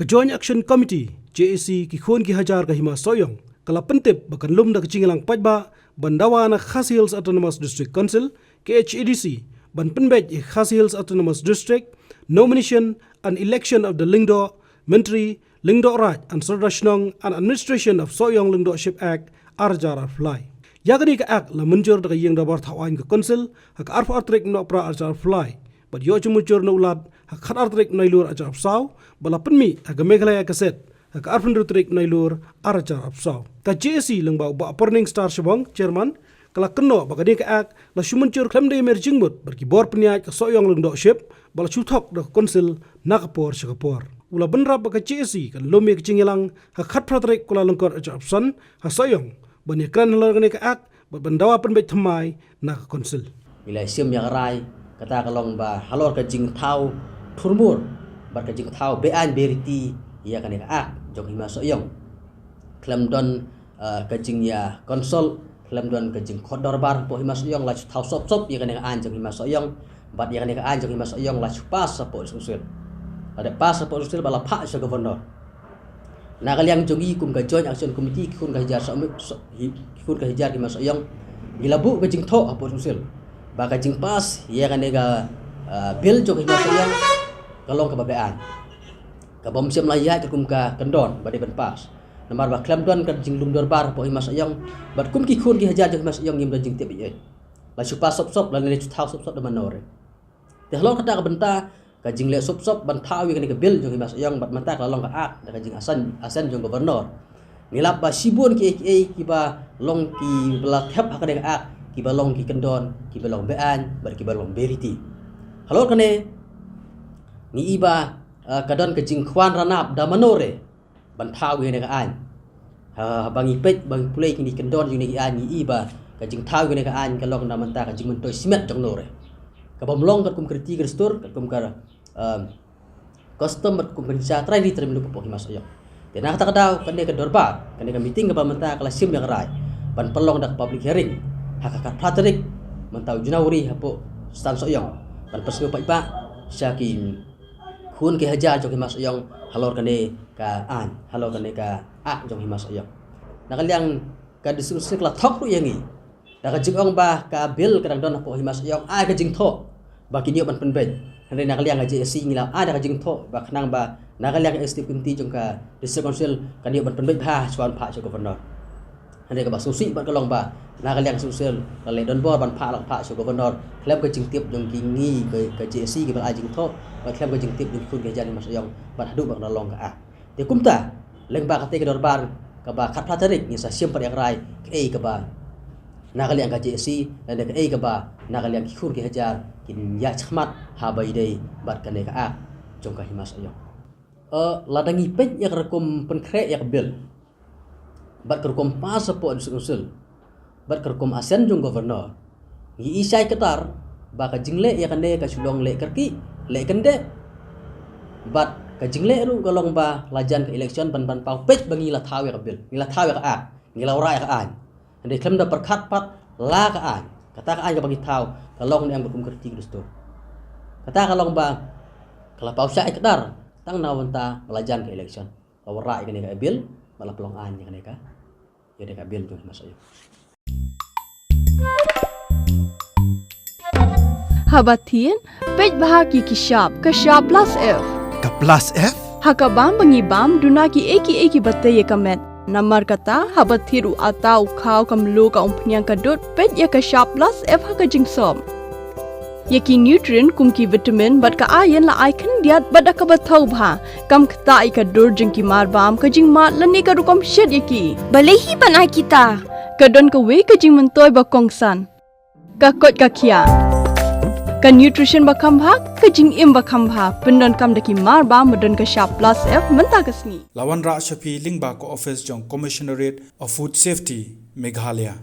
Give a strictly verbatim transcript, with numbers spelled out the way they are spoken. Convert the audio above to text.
Joint Action Committee, J A C, ki khun ki hajar ka Hima Sohiong, ka la pyntip ba kan lum da ka jingïalang paidbah ban dawa na Khasi Hills Autonomous District Council, K H A D C, ban pynbeit ïa Khasi Hills Autonomous District, Nomination and Election of the Lyngdoh, Myntri, Lyngdoh Raj and Sordar Shnong and Administration of Sohiong Lyngdohship Act, ar hajar arphew lai. Ïa kane ka Act la mynjur da ka Ïing Dorbar Thaw Aiñ ka Council, ha ka arphew ar tarik Nohprah ar hajar arphew lai. Bad ïoh jingmynjur na u Lat, ha ka khat ar tarik Nailur ar hajar arphew saw, bad la pynmih ha ka Meghalaya Gazette, ha ka arphew hynriew tarik Nailur ar hajar arphew saw. Ka J A C lyngba u Bah Purning Star Shabong, Chairman, ka la kynnoh ba kane ka Act la shu mynjur khlem da ïamer jingmut bad ki bor pynïaid ka Sohiong Lyngdohship, bad la shu thok da ka Council na ka por sha ka por. U la bynrap ba ka J A C kan lum ïa ka jingïalang ha ka khatphra tarik Kyllalyngkot ar hajar arphew san ha Sohiong, ban ïakren halor kane ka Act bad ban dawa pynbeit thymmai na ka Council. Ngi la shim ïa ka rai, kata ka long ba halor ka jingthaw thurmur bad ka jingthaw beaiñ beriti ïa kane ka Act jong Hima Sohiong. Khlem don, eh, ka jingïa consult, khlem don ka jingkhot dorbar hapoh Hima Sohiong, la shu thaw sop sop ïa kane ka aiñ jong Hima Sohiong. Bad ïa kane ka aiñ jong Hima Sohiong la shu pass hapoh Council. La dep pass hapoh Council bad la phah sha Governor. Na ka liang jong ngi kum ka Joint Action Committee, ki khun ka hajar sa-, sa-, hi-, ki khun ka hajar Hima Sohiong, ngi la buh ka jingthoh hapoh Council ba ka jingpass ïa kane ka, ah, bill jong Hima Sohiong ka long kaba beaiñ, kaba ym shym la ïaid kum ka kyndon ba dei ban pass. Namar ba khlem don ka jinglum dorbar hapoh Hima Sohiong, bad kum ki khun ki hajar jong Hima Sohiong ngim don jingtip ei ei. La shu pass sop sop, la ne shu thaw sop sop da mano re. Te halor kata ka bynta, ka jingleh sop sop ban thaw ïa kane ka bill jong Hima Sohiong, bad mynta ka la long ka Act da ka jingïasan, ïasan jong Governor. Ngi lap ba shibun kiei kiei kiba long kiba la thep ha kane ka Act, kiba long ki kyndon, kiba long beaiñ bad kiba long beriti. Halor kane, ngi i ba, eh, ka don ka jingkwah ranab da mano re ban thaw ïa kane ka aiñ. Ha, haba ngi peit, ba ngi pule ïa kine ki kyndon jong kine ki aiñ, ngi i ba ka jingthaw ïa kane ka aiñ ka long na ka bynta ka jingmyntoi shimet jong no re. Kaba ym long katkum ka riti ka dustur, katkum ka, um, custom bad katkum ka jingjia trai ri trai muluk hapoh Hima Sohiong. Te na kata ka daw, kane ka dorbar, kane ka meeting kaba mynta ka la shim ïa ka rai ban pynlong da ka public hearing ha ka khatphra tarik mynta u January hapoh Stan Sohiong, ban pynsngew paidbah sha ki khun ki hajar jong Hima Sohiong halor kane ka aiñ, halor kane ka Act jong Hima Sohiong. Na ka liang ka District Council ka la thok ruh ïa ngi da ka jingong ba ka bill ka dang don hapoh Hima Sohiong, ai ka jingthoh ba kin ïoh ban pynbeit. Hynrei na ka liang ka J A C ngi la ai da ka jingthoh ba khnang ba na ka liang ka Executive Committee jong ka District Council kan ïoh ban pynbeit bha shuwa ban phah sha Governor. Hynrei kaba sngewsih bad ka long ba na ka liang ka Council la leh donbor ban phah, la phah sha Governor khlem ka jingtip jong ki ngi ka, ka J A C kiba la ai jingthoh, bad khlem ka jingtip jong ki khun ki hajar Hima Sohiong, bad haduh ba ka la long ka Act. Te kumta, lyngba katei ka dorbar kaba khatphra tarik, ngin sa shim pat ïa ka rai kaei kaba na ka liang ka J A C lane kaei kaba na ka liang ki khun ki hajar kin ïa shakhmat haba ïadei bad kane ka Act jong ka Hima Sohiong. Eh, lada ngi peit ïa ka rukom pynkhreh ïa ka bill bad ka rukom pass hapoh District Council bad ka rukom ïasan jong Governor, ngi i shai ktar ba ka jingleh ïa kane ka shu long leh kyrkieh, leh kyndit. Bad ka jingleh ruh ka long ba la jan ka election ban, ban paw peit ba ngi la thaw ïa ka bill, ngi la thaw ïa ka Act, ngi la wanrah ïa ka aiñ. Hynrei khlem da pyrkhat pat la ka aiñ, kata ka aiñ kaba ngi thaw ka long ne em katkum ka riti ka dustur. Kata ka long ba ka la paw shai ktar tang na ka bynta ba la jan ka election, la wanrah ïa kane ka bill, ba la pynlong aiñ ïa kane ka, ïa kane ka bill jong Hima Sohiong. Haba thied, peit bha ïa ki shap, ka shap plus F. Ka plus F? Ha kaba ngi bam, duna kiei kiei kiba tei ïa ka met. Namar kata, haba thied u atta, u khaw, ka mluh, ka umphniang, ka dud, peit ïa ka shap plus F ha ka jingsop. Ïa ki nutrient kum ki vitamin bad ka iron la ai khyndiat bad da kaba thaw bha. Kam ktah ïa ka dur jong ki marbam, ka jingmad lane ka rukom shet ïa ki. Balei hi ban ai kita? Ka don kawei ka jingmyntoi ba kongsan. Ka koit ka khiah. Ka nutrition ba kham bha, ka jingim ba kham bha. Pyndonkam da ki marbam ba don ka shap plus F mynta ka sngi. La wanrah sha phi lyngba ka office jong Commissionerate of Food Safety, Meghalaya.